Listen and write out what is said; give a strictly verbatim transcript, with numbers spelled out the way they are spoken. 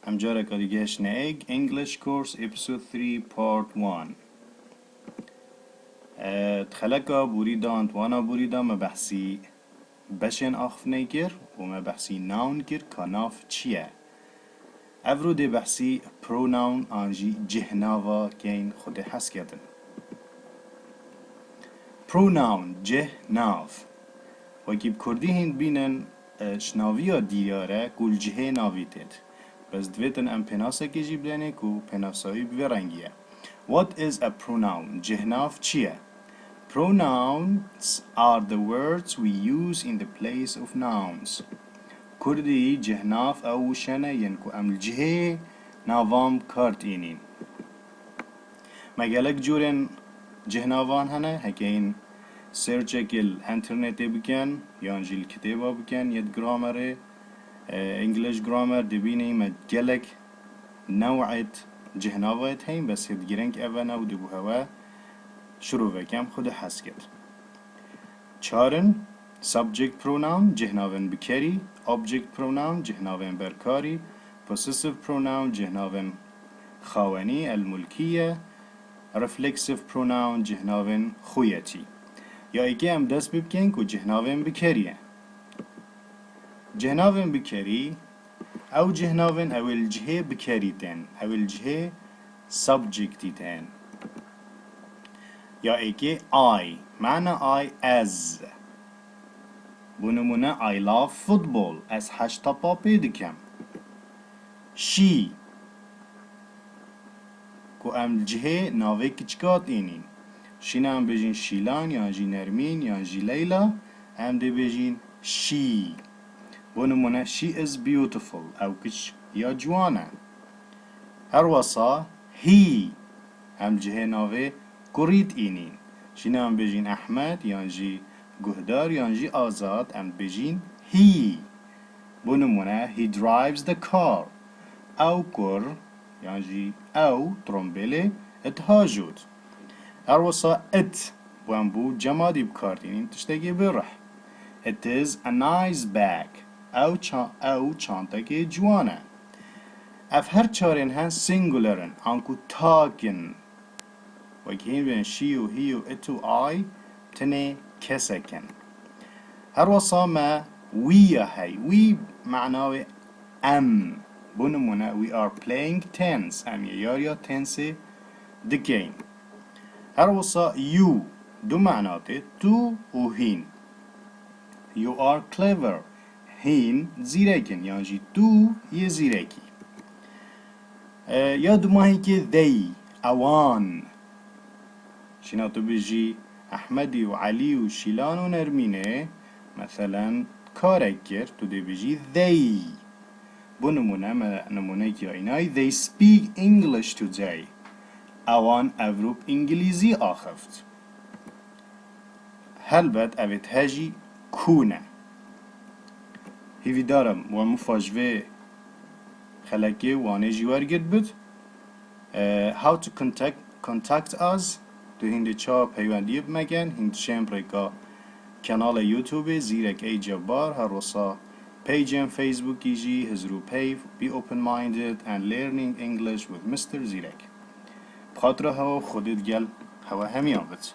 Em careka dî gehiştine êk, English Course Episode three Part one. E, di xeleka borî de an di wana borî de me behsî beşên axiftinê kir û me behsî noun kir ka nav çi ye. Evro dê behsî pronoun an jî cihnava keyn xwedê hez ketin. Pronoun, cih, nav. Wekî bi kurdî hîn dibînin, e, şinaviya diyar e ku li cihê navî têt. Bes divêtin em pênasekê jî bidenê ku pênasayî bi vê rengî ye. What is a pronoun? Cihnav çi ye? Pronouns are the words we use in the place of nouns. Kurdî cihnav ew wişe ne yên ku em li cihê navan bi kar tînîn. Me gelek curên cihnavan hene, heke hîn searchekê li enternetê bikin, yan jî li kitêba bikin, yê di gramerê, e, English grammar, dibînî me gelek new'êt cihnavayêt heyn, bes hêt girîng ev e ne û dibû hewe şiroveke em xwe dihes kir. Çarin, subject pronoun, cihnavên bikerî, object pronoun, cihnavên berkarî, possessive pronoun, cihnavên xawenî, el mulkiye, reflexive pronoun, cihnavên xuyetî. Ya êkê em dest bi bikeyn ku cihnavên bikerî ye. Cihnavên bikerî, ew cihnavên ew ê li cihê bikerî tên, ew ê li cihê subjectî tên. Ya êkê I, mana I ez. Bo nimûne, I love football, ez hej tepa pê dikim. She, ku em li cihê navê kiçika tînîn. Şîna em bêjin Şîlan, yan jî Nermîn, yan jî Leyla, em dê bêjin she. Bo nimûne, she is beautiful, ew kiç ya ciwan e. Her wesa he, em cihê navê kurî tînîn. Şîna em bêjin Ehmed, yan jî Guhdar, yan jî Azad, em dibêjin he. Bo nimûne, he drives the car. Ew kur, yan jî ew trombêlê dihajot. Her wisa it, bo em bo cemadî bi kar tînîn, tiştekê bê rih. It is a nice bag. Ew ça-, ew çantekê ciwan e. Ev her çarên hen singular in, anku tak in. Wek hîn bên she û he û it û I tenê kesek in. Her wisa me we ya hey. We mana wê em. Bo nimûne, we are playing tennis. Em yê yariya tenisê dikeyn. Her wisa you du mana tê, tu û hîn. You are clever. Hîn zîrek in, yan jî tu yê zîrekî. E, ya dumahîkê they, ewan. Şîna tu bijî Ehmedî û Elî û Şîlan û Nermînê, meselen, karek kir, tu dê bijî they. Bo nimûne, me nimûnekî ya înayî, they speak English today. Ewan evro bi îngilîzî axift. Helbet ev ê tije jî cool e. Hîvîdar im we mifa ji vê xelekê wanê jî wergirt bit. Eh, how to contact, contact us. Tu hîn dê çawa peywendiyê bi me ken? Hîn dişên rêka kanalê YouTubeê Zîrek A. Cebbar, her wisa peycên Facebookî jî, Hizir û Peyv, Be Open Minded and Learning English with Mister Zîrek. Bi xatira hewe û Xwedê digel hewe hemiyan bit.